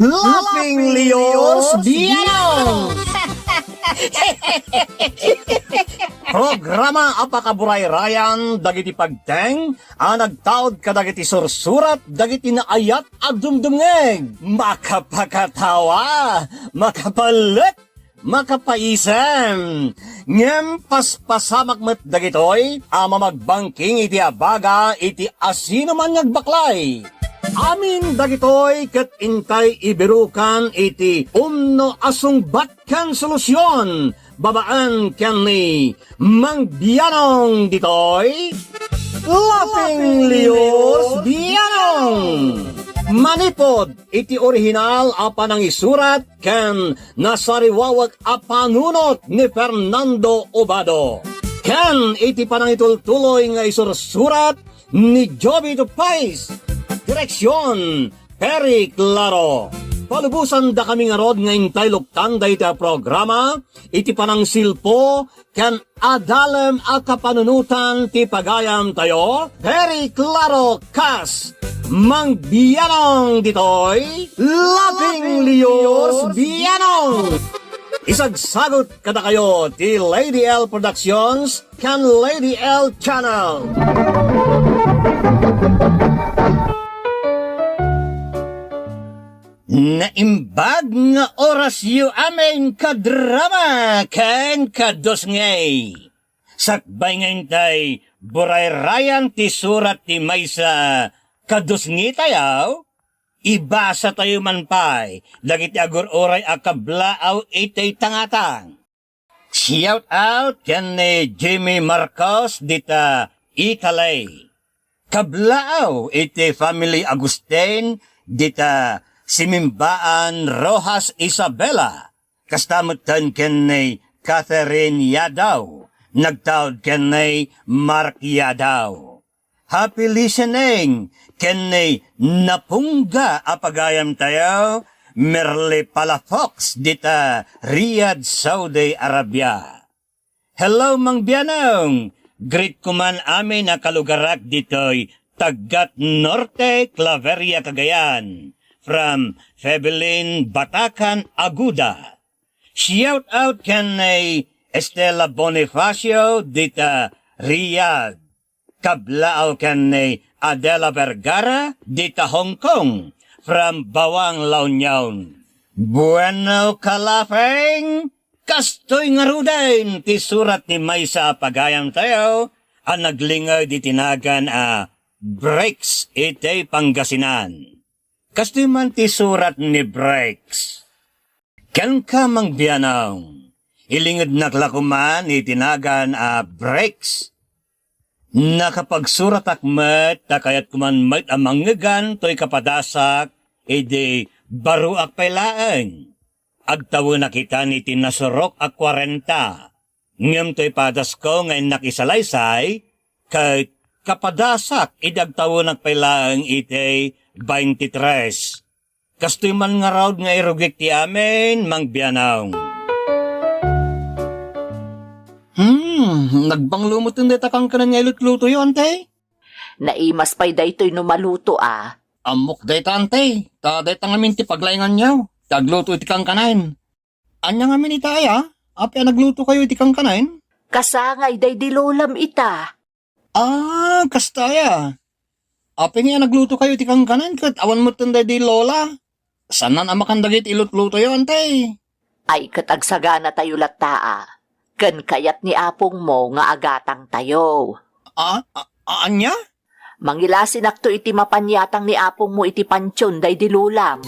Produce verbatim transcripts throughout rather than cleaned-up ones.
Laughing Leos Bianong! Programa a pakaburayrayan dagiti pagteng a nagtaud kadagiti sursurat dagiti naayat a dumdumngeg. Makapakatawa, makapalek, makapaisem. Ngem paspasamak met dagitoy a mamagbangking iti abaga iti asinoman nga agbaklay. Amin dagitoy ket intay ibirukan iti umno a sungbat ken solusion babaen ken ni Mang Bianong ditoy, Laughing Leos Bianong. Manipud iti orihinal a panangisurat ken nasariwawek a panunot ni Fernando Obado, ken iti panangitultuloy nga isursurat ni Jovie Tupais. Direksion, Perry Claro. Palubosandakami ngarud nga intay luktan dayta a programa iti panangsilpo ken adalem a kapanunotan ti pagayamtayo, Perry Claro kas Mang Bianong ditoy, Laughing Leos Bianong. Isagsagut kadakayo ti Lady L Productions ken Lady L Channel. Naimbag nga orasyo amin, kadrama ken kadusngay. Sakbay nga intay burayrayan ti surat ti maysa kadusngitayo, ibasatayo man pay dagiti agur-uray a kablaaw iti tangatang. Shout out ken ni Jimmy Marcos dita Italy. Kablaaw iti family Agustin dita Simimbaan Roxas Isabela. Kasta metten ken ni Catherine Yadaw, nagtaud ken ni Mark Yadaw. Happy listening ken ni napungga a pagayamtayo, Merly Palafox dita Riyadh, Saudi Arabia. Hello, Mang Bianong! Greet ko man amin a kalugarak ditoy Taggat Norte, Claveria, Cagayan. From Febelin, Batacan, Aguda. Shout out ken ni Estela Bonifacio dita Riyadh. Kablaaw ken ni Adela Vergara dita Hong Kong from Bawang, La Union. Bueno, kalapeng! Kastoy ngaruden ti surat ni maysa a pagayamtayo a naglinged iti nagan a Breaks iti Pangasinan. Kastoy man ti surat ni Breaks. Kenka, Mang Bianong, ilingednak la koman iti nagan a Breaks. Nakapagsuratak met ta kayat koman met a mangngegan toy kapadasak idi baruak pay laeng. Agtawenak itan iti nasurok a kuarenta. Ngem toy padasko nga innak isalaysay, ket kapadasak idi agtawenak pay laeng iti baintitres. Kastoy man ngarud nga irugik ti amin, Mang Bianong. Hmm, nagbanglo metten dayta kankanan nga ilutlutoyo, Ante? Naimas pay daytoy no maluto, a. Ammok dayta, Ante, ta dayta ngamin ti paglainganyo, ti agluto iti kankanan. Ania ngamin ita aya? Apay a naglutokayo iti kankanan? Kasangay daydi lolam ita. Ah, kasta aya. Apay ngay a naglutokayo iti kankanan ket awan metten daydi lola? Saanan a makan dagiti ilutlutoyo, Ante. Ay ket agsaganatayo latta a. Ken kayat ni apongmo nga agatangtayo. A, a, a, ania? Mangilasinakto iti mapan yatang ni apongmo iti pantion daydi lolam.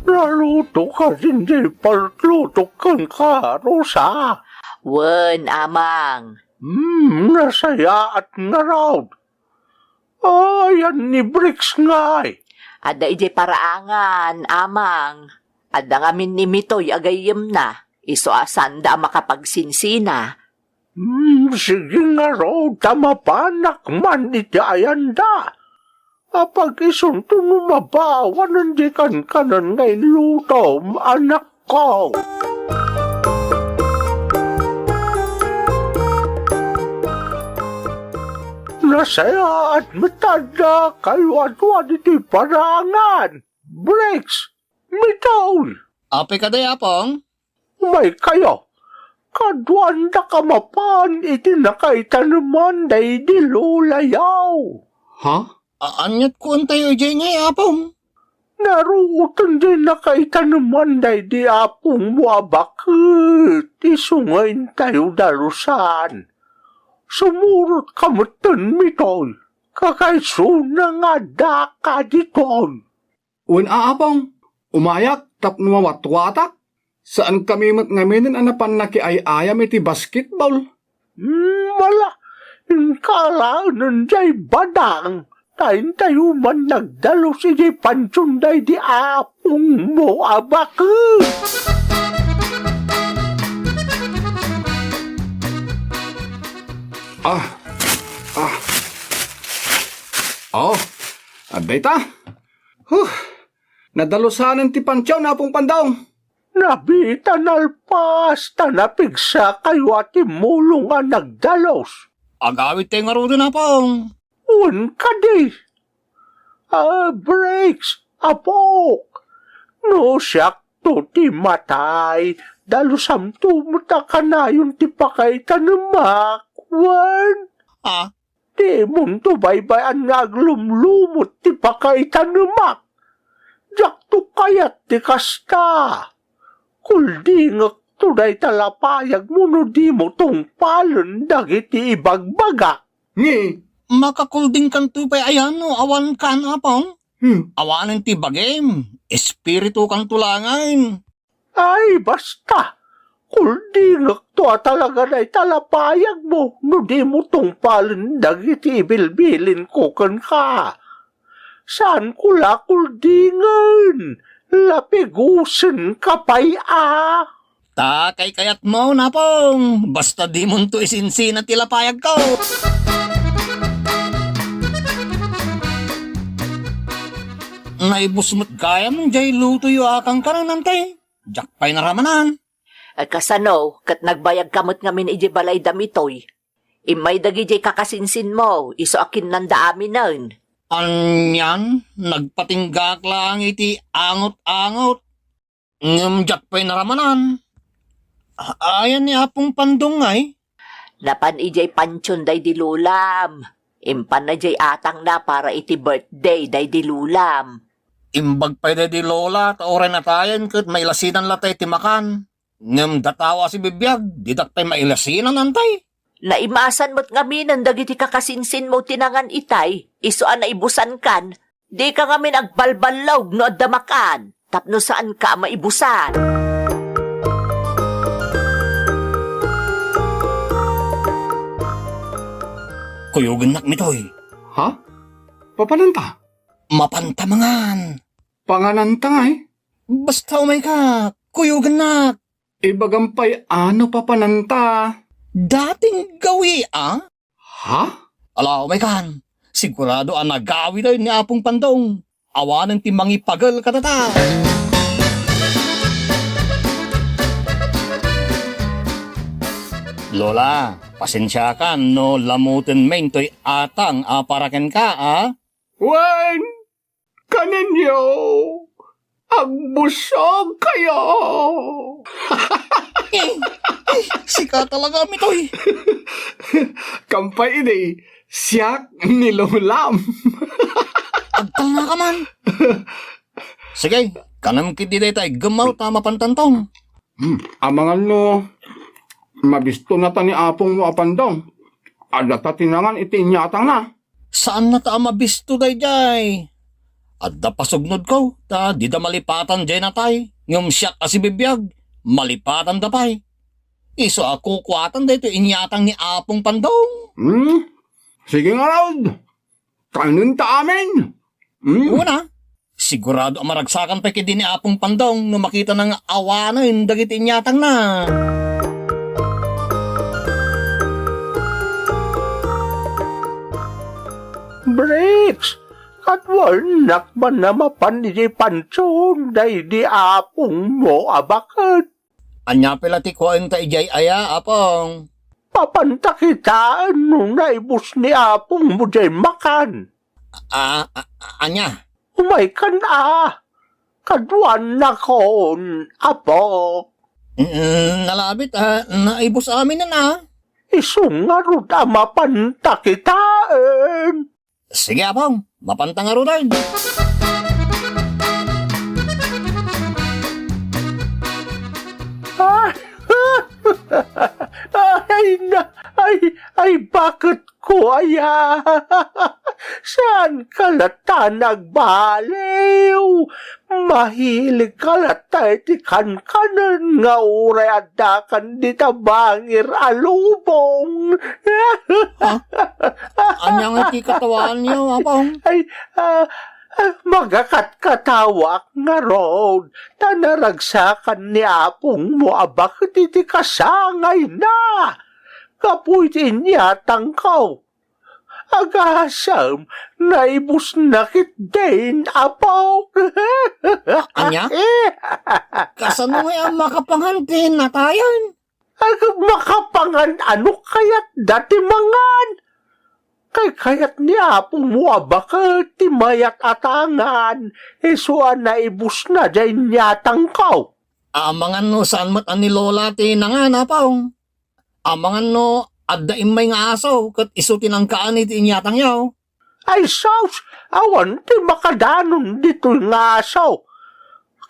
Naluto ka dindi palutlutok kenka, Rosa? Wen, Amang. Hmm, nasayaat ngarud. Ayan ni Bricks ngay? Adda idiay paraangan, Amang. Adda ngamin ni Mitoy a gayyemna. Isu a saanda a makapagsinsina. Hmm, sige ngarud, ta mapanak man iti ayanda. Apag-isunto no mabawanen di kankanan nga inlutom, anakko. Nasayaat met ta adda kayo a dua ditoy parangan. Bricks, Mitoy! Apay kadi, Apong? Umaykayo. Kaduandak a mapan iti nakaitaneman daydi lolayo. Ha? A-, aniat kuantayo idiay ngay, Apong? Naruoten diay nakaitaneman daydi apongmo a baket, isu nga intayo dalusan. Sumurotka metten, Mitoy, kakaisuna nga addaka ditoy. Wen a, Apong, umayak tapno mawatwatak. Saankami met ngaminen a napan nakiay-ayam iti basketball. Hmm, wala, inka alaenen diay badang, ta intayo man nagdalus idiay pantion daydi apongmo a baket. Ah, ah. Oh, adda ita. Huh! Nadalusanen ti pantion, Apong Pandong. Nabiit a nalpas ta napigsakayo a timmulong a nagdalus. Agawidtayo ngaruden, Apong. Wen kadi. Ah, Bricks, Apok. No siakto ti matay, dalusamto met a kanayon ti pakaitanemak. Wen? Ah? Dimonto baybay-an nga aglumlumot ti pakaitanemak. Diakto kayat ti kasta. Kuldingekto dayta lapayagmo no dimo tungpalen dagiti ibagbagak. Ngi? Makakuldingkanto pay aya no awankan, Apong? Hmm. Awanen ti bagim, espiritukanto laengen. Ay, basta! Kuldingekto a talaga dayta lapayagmo no dimo tungpalen dagiti ibilbilinko kenka. Saanko la kuldingen, lapigosenka pay a. Ta kaykayatmo, Apong, basta dimonto isinsina ti lapayagko. Naibus met gayam jay lutoyo a kankananante. Diak pay naramanan. Ay, kasano, ket nagbayagka met ngamin idiay balay da Mitoy? Immay dagidiay kakasinsinmo, isu a kinnanda aminen. Anian, nagpatinggak laeng iti angot-angot. Ngem diak pay naramanan. A-, ayan ni Apong Pandong ngay? Napan idiay pantion daydi lolam. Impanna diay atangna para iti birthday daydi lolam. Imbag pay daydi lola, ta uray natayen ket mailasinan latay ti makan. Ngem datawa a sibibiag, didak pay mailasinan, antay. Naimasan met ngaminen dagiti kakasinsinmo ti nangan itay, isu a naibusankan. Dika ngamin agbalballog no adda makan, tapno saanka a maibusan. Kuyogennak, Mitoy. Ha? Papananta? Mapanta mangan. Pangananta ngay? Basta umayka, kuyogennak. Ibagam pay a no papananta. Dating gawi, a? Ha? Ala, umaykan. Sigurado a nagawi tayo ni Apong Pandong. Awanen ti mangipagel kadata. Lola, pasensiakan no lamutenmi intoy atang a para kenka, a? Wen, kaninyo, agbusog kayo. Eh, eh, sika talaga, Mitoy. Kampay idi, siak ni Lolam. Agtalna ka man. Sige, kanem ketdi dayta iggemmaw ta mapantanto. Hmm, amangan no mabisto nata ni apongmo a Pandong. Adda ta ti nangan iti inyatangna. Saannata a mabisto daydiay. Adda pasugnodko, ta dida malipatan diay natay, ngem siak a sibibiag, malipatanda pay. Isu a kukuatan daytoy inyatang ni Apong Pandong. Hmm? Sige ngarud. Kanenta amin. Hmm? Una, sigurado a maragsakan pay ketdi ni Apong Pandong no makitana nga awanen dagiti inyatangna. Bricks, kaduaennak man a mapan idiay pantion daydi apongmo a baket. Ania pay la ti kuaenta idiay aya, Apong? Mapanta kitaen no naibus ni apongmo jay makan. A, a, a, ania? Umaykan a, kaduannakon, Apo. Mm, nalabit a, naibus aminen a. Isu ngarud a mapanta kitaen. Sige, Apong. Mapanta ngaruden. Ay, ay, na, ay, ay, bakit ko aya? Saan ka latta nagbaliw? Mahilig ka latta iti kankanen nga uray addakan dita bangir a lubong. Ha? Ania nga ti katawaanyo, Apong? Ay, ah, ah, magakatkatawak ngarud, ta naragsakan ni apongmo a baket iti kasangayna. Gapu iti inyatangko. Agasem, naibusna ketdin, Apok. Ania? Kasano nga a makapangan ti natayen? Ag-, makapangan, ano kayatda ti mangan? Kaykayat ni apongmo a baket ti mayat-atangan, isu a naibusna jay inyatangko. Amangan no saan met a ni Lola ti nangan, Apong. Amangan no adda immay nga aso ket isu ti nangkaan iti inyatangyo. Ay sus, awan ti makadanon ditoy nga aso.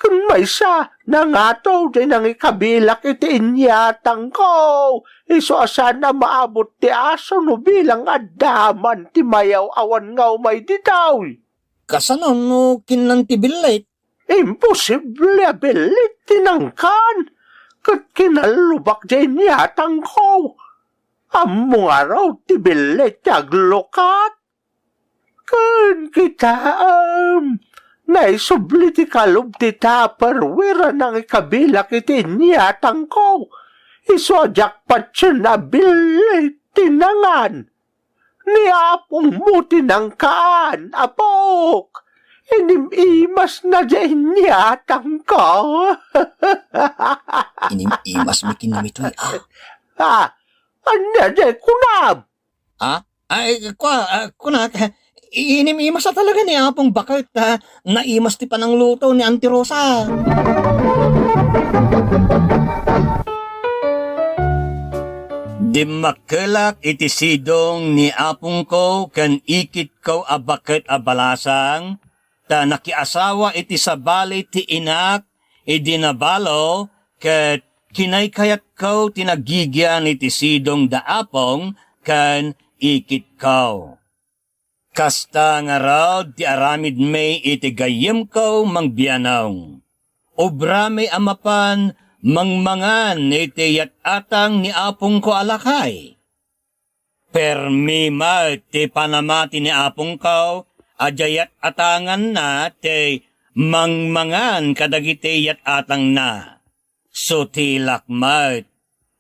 Ken maysa, nangato jay nangikabilak iti inyatangko. Isu a saan a maabot ti aso no bilang adda man ti mayaw-awan nga umay ditoy. Kasano no kinnan ti billit? Imposible a billit ti nangkan, ket kinallubak jay inyatangko. Ammo ngarud ti billit ti aglukat. Ken kitaem, naisubli ti kalub ti Tupperware a nangikabilak iti inyatangko. Isu a diak patien a billit ti nangan. Ni apongmo ti nangkaan, Apok. Inim-imasna jay inyatangko. Inim-imas mi kinimitoy, ah. Ah, ania jay kunam? Ah? Ay, kua, ah, kunak, inim-imas a talaga ni Apong Baket, ah, naimas ti panangluto ni Auntie Rosa. Dimmakkelak iti sidong ni apongko ken ikitko a baket a balasang, ta nakiasawa iti sabali ti inak idi nabalo, ket kinaykayatko ti nagigian iti sidong da apong ken ikitko. Kasta ngarud ti aramidmi iti gayyemko, Mang Bianong. Obrami a mapan mangmangan iti yat-atang ni apongko a lakay. Permi met ti panamati ni apongko a diay yat-atanganna ti mangmangan kadagiti yat-atangna. Sutilak met.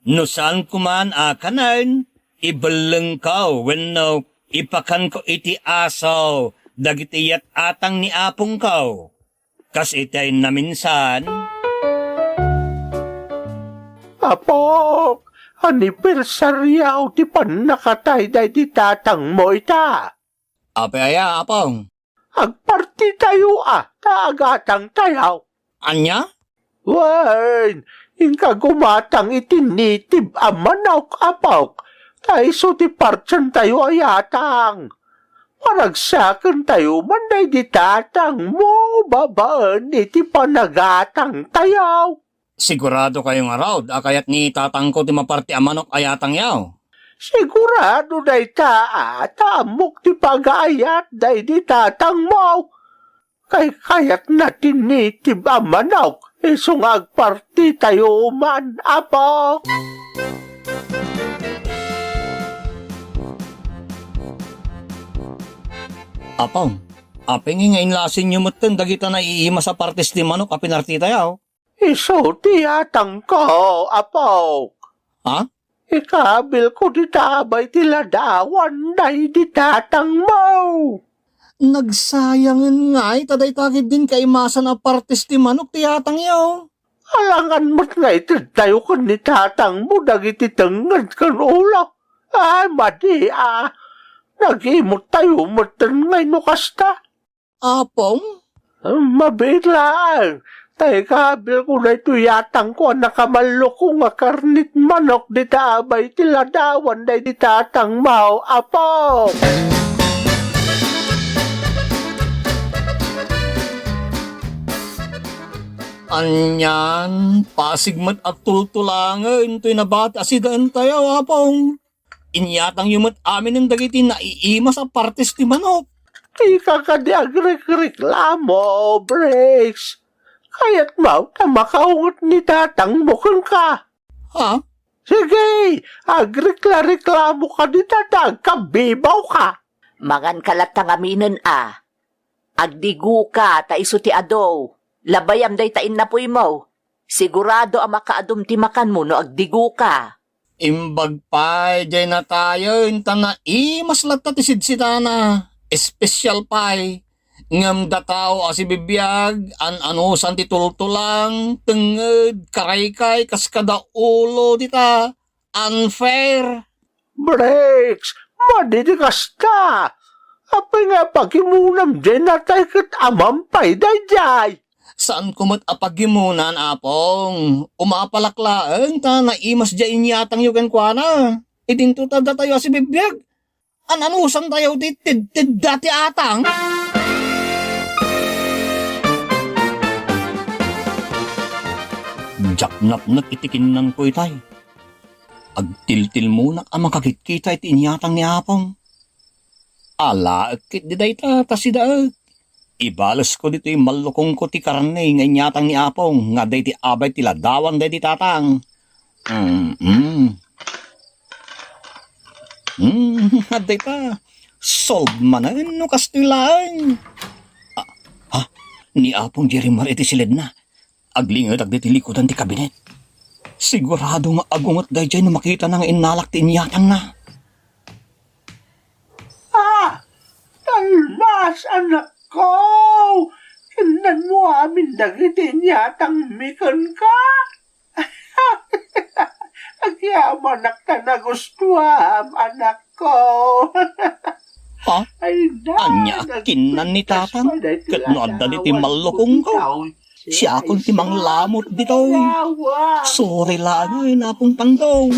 No saanko man a kanen, ibellengko wenno ipakanko iti aso dagiti yat-atang ni apongko. Kas itay naminsan, Apok, anibersaryo ti pannakatay daydi tatangmo ita. Apay aya, Apong? Agpartitayo a, ta agatangtayo. Ania? Wen, inka gumatang iti nitib a manok, Apok, ta isu ti partientayo a yatang. Paragsakentayo man daydi tatangmo babaen iti panagatangtayo. Sigurado kayo ngarud a kayat ni tatangko ti maparti a manok a yatangyo? Sigurado dayta a ta ammok ti pagaayat daydi tatangmo. Kaykayatna ti nitib a manok, isu nga agpartitayo man, Apo. Apong, apay nga inlasinyo metten dagita naiimas a partes ti manok a pinartitayo? Isu ti yatangko, Apok. Ha? Ikabilko dita abay ti ladawan daydi tatangmo. Nagsayangen ngay ta dayta ketdin kaimasan a partes ti manok ti yatangyo. Alangan met nga itedtayo ken ni tatangmo dagiti tengnged ken ulo. Ay, madi a. Nagimut tayo metten ngay no kasta. Apong? Mabiit laeng. Ta ikabilko daytoy yatangko a nakamalluko nga karnit manok dita abay ti ladawan daydi tatangmo, Apong. Anian, pasig met a tultulangen toy nabati a sidaentayo, Apong. Inyatangyo met aminen dagiti naiimas a partes ti manok. Ika kadi agrikreklamo, Bricks. Kayatmo ta makaunget ni tatangmo kenka. Ha? Sige, agreklareklamo ka dita ta agkabibawka. Mangan ka latta ngaminen a. Agdigoka ta isu ti adu. Labayam dayta innapuymo. Sigurado a makaadum ti makanmo no agdigoka. Imbag pay diay natayen ta naimas latta ti sidsidana. Espesial pay. Ngem datao a sibibiag, an-anusan ti tultulang, tengnged, karaykay, kas kada ulo dita. Unfair. Bricks, madi ti kasta. Apay nga pagimunam diay natay ket amam pay daydiay? Saanko met a pagimunan, Apong. Umapalak laeng ta naimas diay inyatangyo kenkuana. Idinto ta datayo a sibibiag. An-anusantayo ti tidtidda ti atang? Diak napnek iti kinnanko itay. Agtiltilmonak a makakitkita iti inyatang ni Apong. Alaek ketdi dayta ta sidaek. Ibalesko ditoy mallukongko ti karne nga inyatang ni Apong nga daydi abay ti ladawan daydi tatang. Mm-mm. Mm, adda ita. Solve manen no kastoy laeng. Ah, ha? Ni Apong Jerry Mar iti siledna. Aglingedak ditoy likudan ti kabinet. Sigurado nga agunget daydiay no makitana nga innalak ti inyatangna. Ah! Dalmas, anakko! Kinnanmo amin dagiti inyatangmi kenka? Agyamanak ta nagustuam, anakko. Ha? Ay, na, ania a kinnan ni Tatang? Ket no adda ditoy mallukongko, siakon ti manglamot ditoy. Sorry laeng, Apong Tangtong.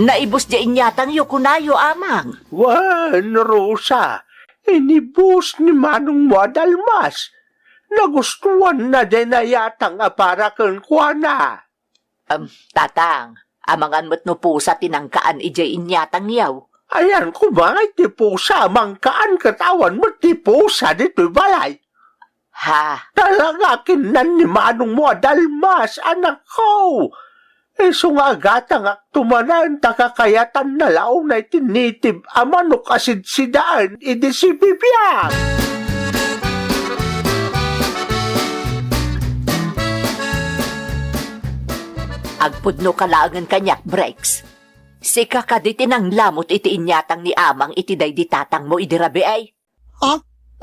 Naibus diay inyatangyo, kunayo, Amang. Wen, Rosa, inibus ni manongmo a Dalmas. Nagustuanna diay nayatang a para kenkuana. Em, Tatang, amangan met no pusa ti nangkaan idiay inyatangyo. Ayan koma nga iti pusa a mangkaan ket awan met ti pusa ditoy balay. Ha? Talaga kinnan ni manongmo a Dalmas, anakko. Isu nga agatangakto manen ta kakayatanna la unay ti native a manok a sidsidaen idi sibibiag. Agpudnoka laengen kaniak, Bricks. Sika kadi ti nanglamot iti inyatang ni Amang iti daydi tatangmo idi rabii? Ha?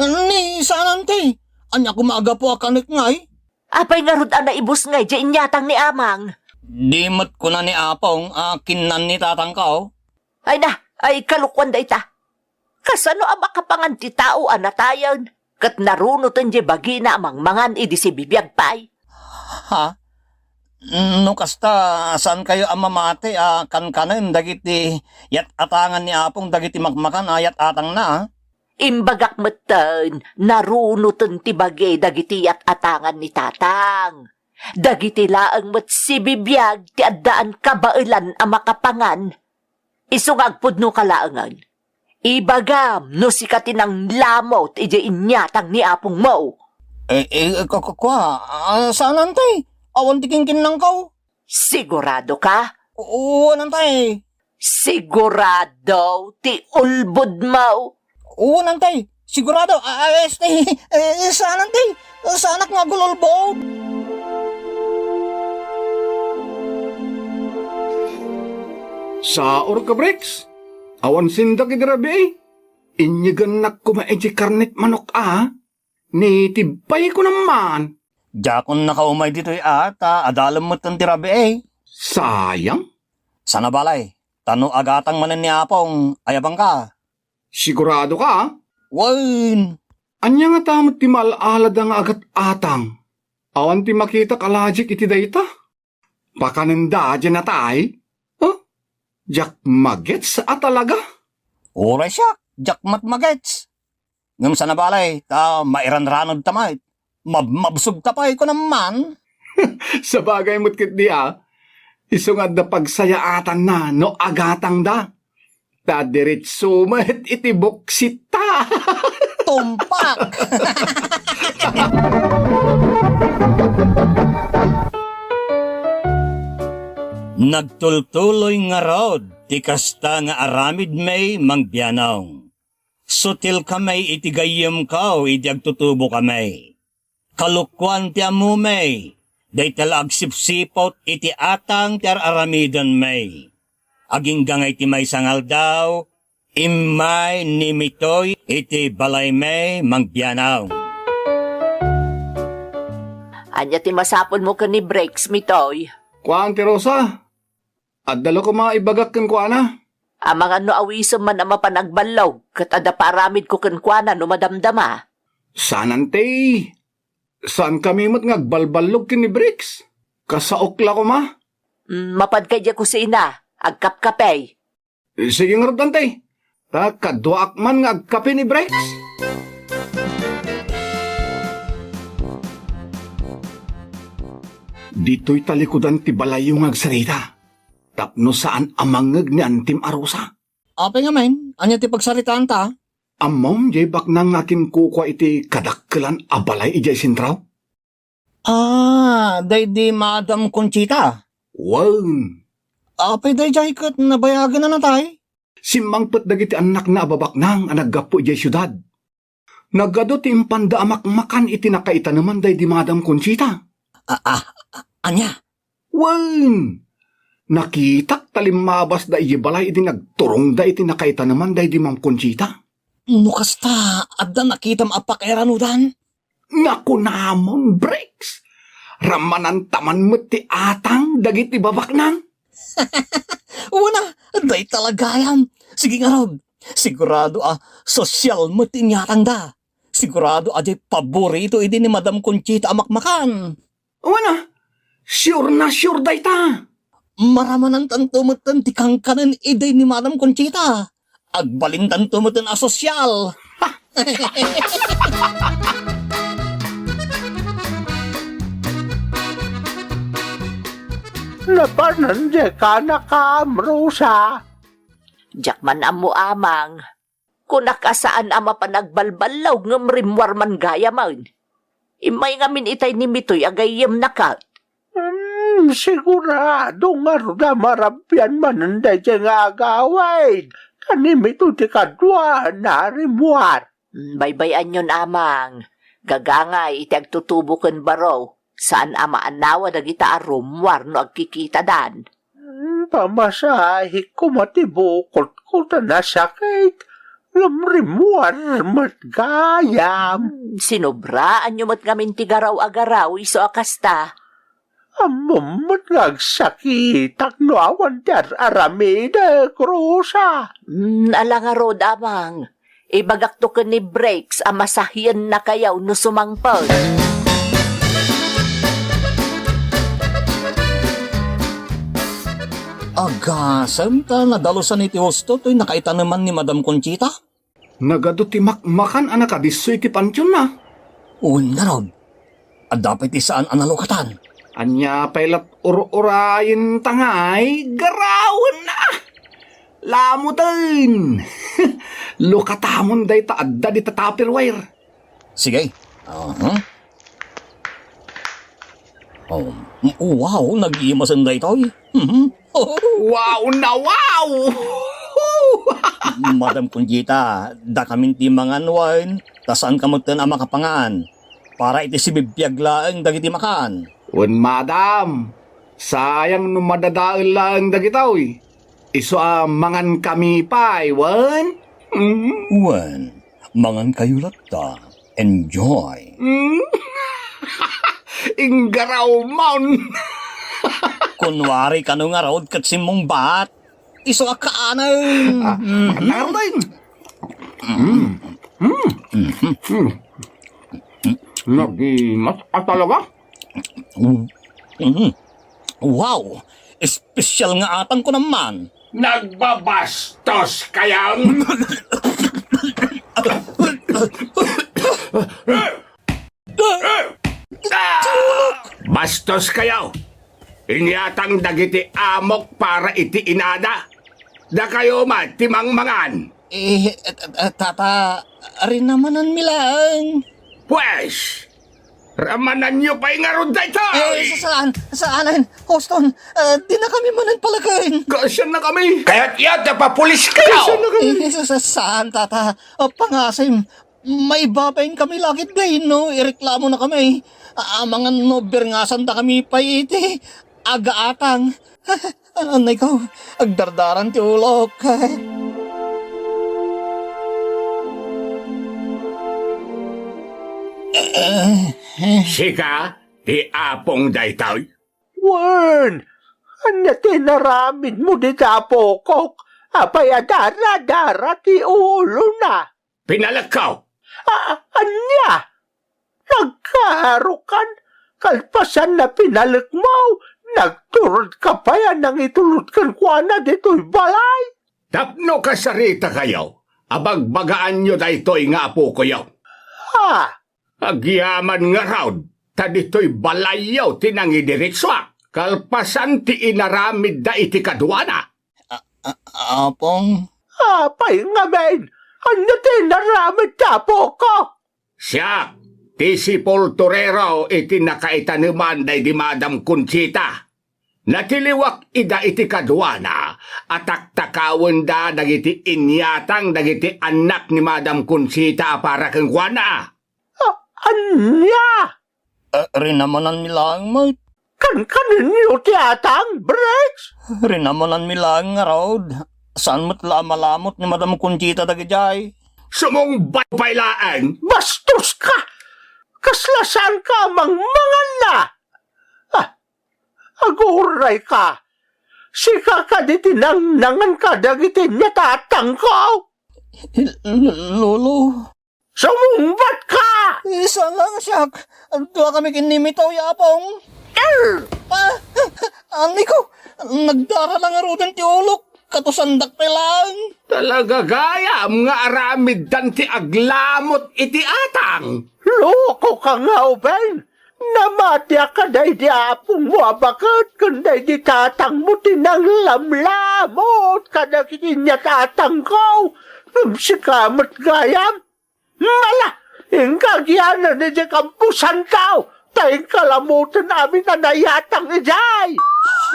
Ni saan, Auntie? Ania koma a gapu a kanek ngay? Apay ngarud a naibus ngay diay inyatang ni Amang? Di met kuna ni Apong a kinnan ni Tatangko. Ay na, ay kalokuan dayta. Kasano a makapangan ti tao a natayen, ket narunoten diay bagina a mangmangan idi sibibiag pay? Ha? No kasta, saankayo a mamati a kankanen dagiti yat-atangan ni Apong dagiti makmakan a yat-atangna, a? Imbagak metten, narunoten ti bagi dagiti yat-atangan ni Tatang. Dagiti laeng met sibibiag ti addaan kabaelan a makapangan. Isu nga agpudnoka laengen. Ibagam no sika ti nanglamot idiay inyatang ni apongmo. Eh, eh, ku-, ku-, kua, ah, saan, Auntie? Awan ti kinkinnanko. Sigurado ka? Wen, Auntie. Sigurado ti ulbodmo? Wen, Auntie. Sigurado, ah, ah, este, eh, saan, Auntie. Saanak nga agul-ulbod. Saor ka, Bricks? Awan sindak idi rabii? Inyegennak koma idiay karnet manok a, nitib pay kunam man. Diakon nakaumay ditoy a, ta adalem metten ti rabii. Sayang. Sana balay, ta no agatang manen ni Apong, ayabangka. Sigurado ka? Wen. Ania ngata met ti maal-alada nga agat-atang? Awan ti makitak a logic iti dayta? Pakanenda diay natay? Huh? Diak magets a talaga? Uray siak, diak met magets. Ngem sana balay, ta mairanranod ta met. Mabmabsog ta pay, kunam man. Sabagay met ketdi a, isu nga adda pagsayaatanna no agatangda. Ta diretso met iti buksitta. Tumpak! Nagtultuloy ngarud ti kasta nga aramidmi, Mang Bianong. Sutilkami iti gayyemko idi agtutubokami. Kalokuan ti ammom, dayta la agsipsiput iti atang ti ar-aramidenmi. Agingga nga iti maysa nga aldaw, immay ni Mitoy iti balaymi, Mang Bianong. Ania ti masapulmo ken ni Breaks, Mitoy? Kuan ti Rosa, adda la koma ibagak kenkuana. Amangan no awisem man a mapan agballog, ket adda paaramidko kenkuana no madamdama. Saanan ti, saankami met nga agbalballog ken ni Breaks. Kasaok la koma. Mm, mapanka idiay kusina, agkapkape. Sige ngarud, anti. Ta kaduaak man nga agkape ni Breaks. Ditoy talikudan ti balayyo nga agsarita. Tapno saan a mangngeg ni antim a Rosa. Apay ngamin, ania ti pagsaritaanta? Ammom, diay baknang nga akinkukua iti kadakkelan a balay idiay sentro? Ah, daydi Madam Conchita? Wen. Apay daydiay ket nabayagen a natay? Simmangpet dagiti annakna a babaknang a naggapu idiay siudad. Nagadu ti impanda a makmakan iti nakaitaneman daydi Madam Conchita. Ah, ah, ah, ania? Wen! Nakitak ta limmabasda idiay balay idi nagturongda iti nakaitaneman daydi Ma'am Conchita. No kasta, adda nakitam a pakairanudan? Nakunamon, Breaks! Ramananta man met ti atang dagiti babaknang? Wen a, dayta la gayam. Sige ngarud, sigurado a sosyal met ti inyatangda. Sigurado a diay paborito idi ni Madam Conchita a makmakan. Wen a, sure na sure dayta. Maramanantanto metten ti kankanen idi ni Madam Conchita. Agbalintanto metten a sosyal. Napanan diay kanakam, Rosa. Diak man ammo, Amang. Kunak a saan a mapan agbalballog ngem rimmuar man gayamen. Immay ngamin itay ni Mitoy a gayyemna ket. Hmm, sigurado ngarud a marabbian manen daydiay nga agawid. Ta ni Mitoy ti kaduana a rimmuar. Hmm, baybay-anyon, Amang. Gagangay iti agtutubo ken baro. Saan a maanawa dagita a rummuar no agkikitadan. Hmm, pamasahik koma ti bukotko ta nasakit, ngem rimmuar met gayam. Hmm, sinobraanyo met ngamin ti garaw a garaw isu a kasta. Ammom met nga agsakitak no awan ti ar-aramidek, Rosa. Hmm, ala ngarud, Amang. Ibagakto ken ni Breaks a masahiennakayo no sumangpet. Agasem ta nadalusan iti husto toy nakaitaneman ni Madam Conchita? Nagadu ti makmakan a nakadissoy ti pantionna. Wen ngarud. Adda pay ti saan a nalukatan. Ania pay lat ur-urayenta ngay? Garawen a! Lamoten! Lukatamon dayta adda dita Tupperware. Sige. Aha. Oh, wow, nag-iimasen daytoy. Mhm. Wow na wow! Madam Conchita, dakamin ti mangan wen, ta saanka metten a makapangan. Para iti sibibbiag laeng dagiti makan. Wen, madam, sayang no madadael laeng dagitoy. Isu a mangankami pay, wen? Mm. Wen, mangan kayo latta. Enjoy. Mm. Inggaraw man. Kunwari kano ngarud ket simmungbat. Isu a kaanen. Ah, mhm. Darling. Mm. Mm. Mm. Nagimas a talaga? Mm. Wow! Espesyal nga atang ko naman. Nagbabastos kayo? Bastos kayo! Inyatang dagiti amok para iti inada. Dakayo met ti mangmangan. Eh, eh, eh, tata, rinamananmi laeng. Pwes, ramananyo pay ngarud daytoy! Eh, sa-, saan? Saanen? Houston, ah, dina kami manen palaken. Kaasian na kami. Kaya't iyan, napapulis kayo! Kaasian na kami. Eh, sa-, sa-, saan, tata? Ah, pangasim, maibabain kami lagit gayno, ireklamo na kami. Ah, amangan no birngasan da kami pay iti agaatang. Anay ko, agdardaran ti ulok. Sika, ti apong daytoy? Wen, ania ti inaramidmo dita apokok? Apay a dara-dara ti ulona? Pinalekko. A-, ania? Nagkarokan? Kalpasan na pinalekmo, nagturodka pay a nangitulod kenkuana ditoy balay? Tapno kasarita kayo, abagbagaanyo daytoy nga apokoyo. Ha? Agyaman ngarud, ta ditoy balayyo ti nangidiritsuak, kalpasan ti inaramidda iti kaduana. A-, a-, apong? Apay ngamin? Ania ti inaramid ti apoko? Siak ti sepulturero iti nakaitaneman daydi Madam Conchita. Natiliwak ida iti kaduana a taktakawenda dagiti inyatang dagiti annak ni Madam Conchita a para kenkuana. A-, ania? Eh, rinamananmi laeng met. Kankanenyo ti atang, Briggs? Rinamananmi laeng ngarud. Saan met la a malamot ni Madam Conchita dagidiay. Sumungbat pay laeng. Bastoska! Kasla saanka a mangmanganna? Ah, aguray ka! Sika kadi ti nangnangan kadagiti natatangko? L-, l-, Lolo. Sumungbat ka! Isa lang siak. Dua kami ken ni Mitoy, Apong. Er! Ah, anay ko, nagdara lang ngaruden ti ulok. Katusandak pay laeng. Talaga gayam nga aramiddan ti aglamot iti atang. Loko ka nga, Uben. Namatiak kadaydi apongmo a baket ken daydi tatangmo ti nanglamlamot kadagiti natatangko. Ngem sika met gayam, mala, inka agyanan idiay kamposanto, ta inka lamoten amin a nayatang idiay.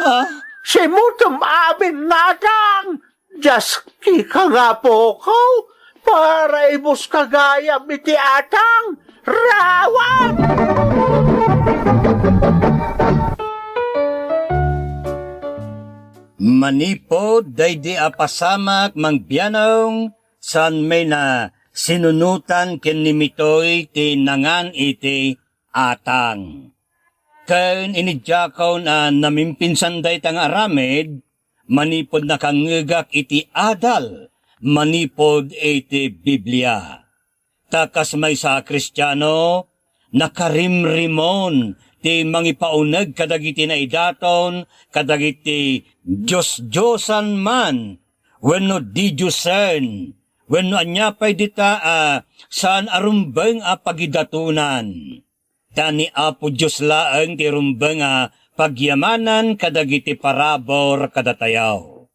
Ha? Simutem amin nga atang. Diaskika nga, apoko, para ibuska gayam iti atang, rawan! Manipud daydi a pasamak, Mang Bianong, saan met a sinunotan ken ni Mitoy ti nangan iti atang. Ken inidiakon a namimpinsan dayta nga aramid, manipud nakangngegak iti adal manipud iti Biblia. Ta kas maysa a Kristiano, nakarimrimon ti mangipauneg kadagiti naidaton, kadagiti diosdiosan man, wenno didiosen, wenno ania pay dita a saan a rumbeng a pagidatonan. Ta ni Apo Dios laeng ti rumbeng a pagyamanan kadagiti parabur kadatayo.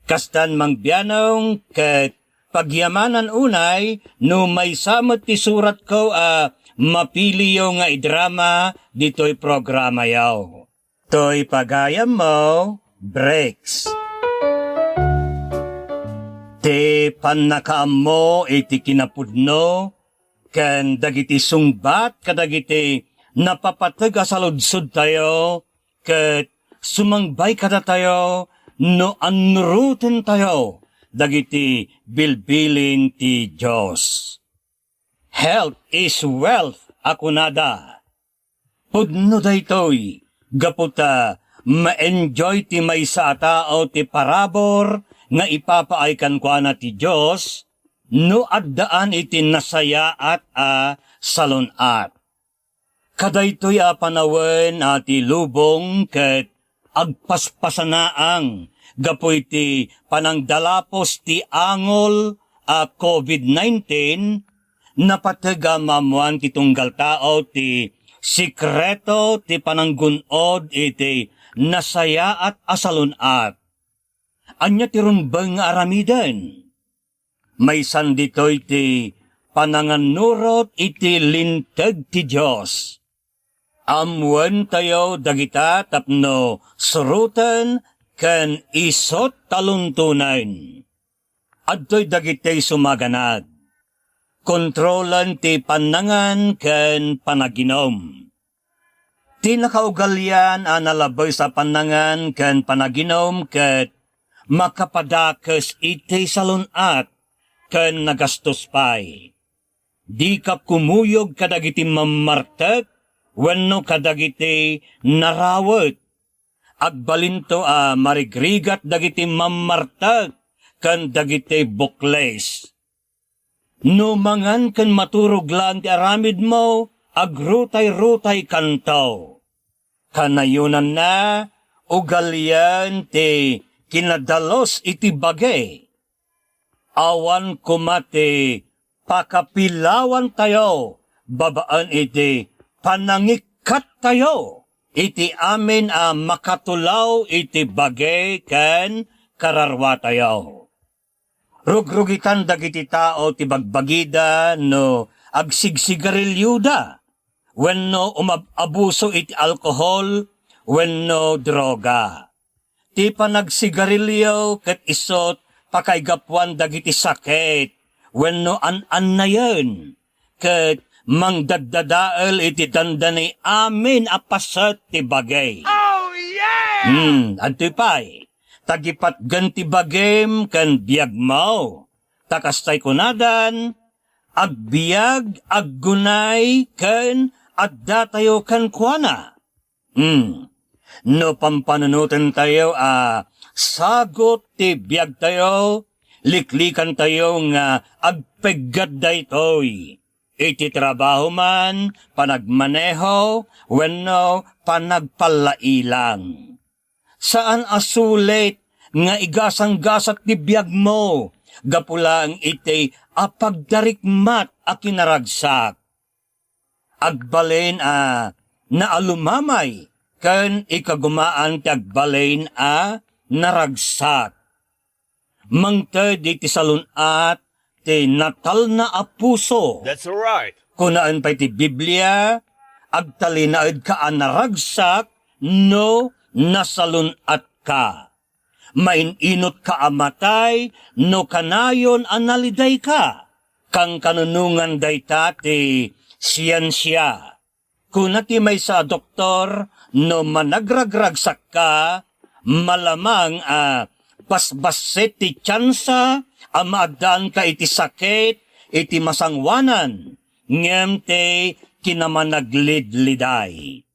Kastan, Mang Bianong, ket pagyamanan unay no maysa met ti suratko a mapiliyo nga idrama ditoy programayo. Toy pagayammo, Bricks. Ti pannakaammo iti kinapudno ken dagiti sungbat kadagiti napapateg a saludsodtayo ket sumangbay kadatayo no annurotentayo dagiti bilbilin ti Dios. "Health is wealth," a kunada. Pudno daytoy, gapu ta ma-enjoy ti maysa a tao ti parabur nga ipapaay kenkuana ti Dios no addaan iti nasayaat a salun-at. Kadaytoy a panawen a ti lubong ket agpaspasanaang gapu iti panangdalapos ti angol a covid nineteen, napateg a maammoan ti tunggal tao ti sekreto ti pananggun-od iti nasayaat a salun-at. Ania ti rumbeng nga aramiden? Maysan ditoy ti panangannurot iti linteg ti Dios. Ammoentayo dagita tapno suroten ken isut' taluntonen. Adtoy dagiti sumaganad. Kontrolen ti pannangan ken panaginum. Ti nakaugalian a nalabes a pannangan ken panaginum ket makapadakes iti salun-at ken nagastos pay. Dika kumuyog kadagiti mammartek wenno kadagiti narawet. Agbalinto a marigrigat dagiti mammartek ken dagiti bukles. No mangan ken maturog laeng ti aramidmo, agrutay-rutaykanto. Kanayonanna, ugalian ti kinadalus iti bagi. Awan koma ti pakapilawantayo babaen iti panangikkattayo iti amin a makatulaw iti bagi ken kararwatayo. Rugrugitan dagiti tao ti bagbagida no agsigsigarilioda wenno umab-abuso iti alkohol wenno droga. Ti panagsigarilio ket isut' pakaigapuan dagiti sakit wenno an-annayen ket mangdaddadael iti dandani amin a paset ti bagi. Oh, yeah! Hmm, adtoy pay, tagipatgen ti bagim ken biagmo. Ta kastay kunadan, agbiag, aggunay, ken addatayo kenkuana. Hmm. No pampanunotentayo a sagut ti biagtayo, liklikantayo nga agpeggad daytoy iti trabaho man, panagmaneho, wenno panagpallailang. Saan a sulit nga igasanggasat ti biagmo gapu laeng iti apagdarikmat a kinaragsak. Agbalin a naalumamay ken ikagumaan ti agbalin a naragsak. Mangted iti salun-at ti natalna a puso. That's right. Kunaen pay ti Biblia, agtalinaedka a naragsak no nasalun-atka. Main-inutka a matay no kanayon a nalidayka. Kankanunongan dayta ti siensia. Kuna ti maysa a doktor, no managragragsakka, malamang a basbassit ti tiansa a maaddaanka iti sakit iti masangoanan, ngem ti kinamanaglidliday.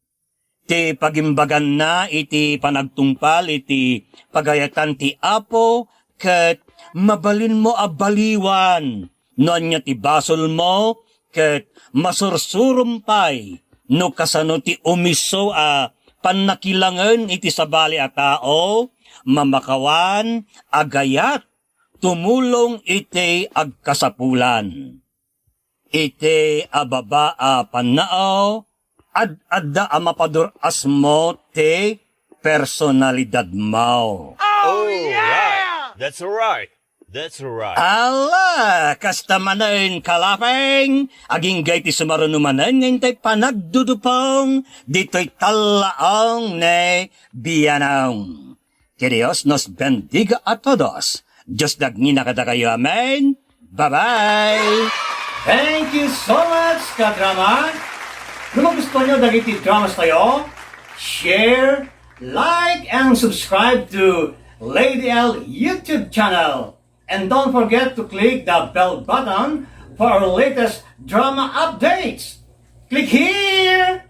Ti pagimbaganna iti panagtungpal iti pagayatan ti Apo ket mabalinmo a baliwan no ania ti basolmo ket masursurom pay no kasano ti umiso a pannakilangen iti sabali a tao, mamakawan, agayat, tumulong iti agkasapulan. Iti ababa a pannaaw, ad-adda a mapadur-asmo ti personalidadmo. Oh, yeah! Right. That's right. That's right. Ala, kasta manen, kalapeng, agingga iti sumaruno manen nga intay panagdudupong ditoy tallaong ne bianong. Que Dios nos bendiga a todos. Dios dagnina kadakayo. Amen. Bye-bye. Thank you so much, kadrama. No magustuhan nyo dagiti dramas tayo, share, like, and subscribe to Lady L YouTube channel. And don't forget to click the bell button for our latest drama updates. Click here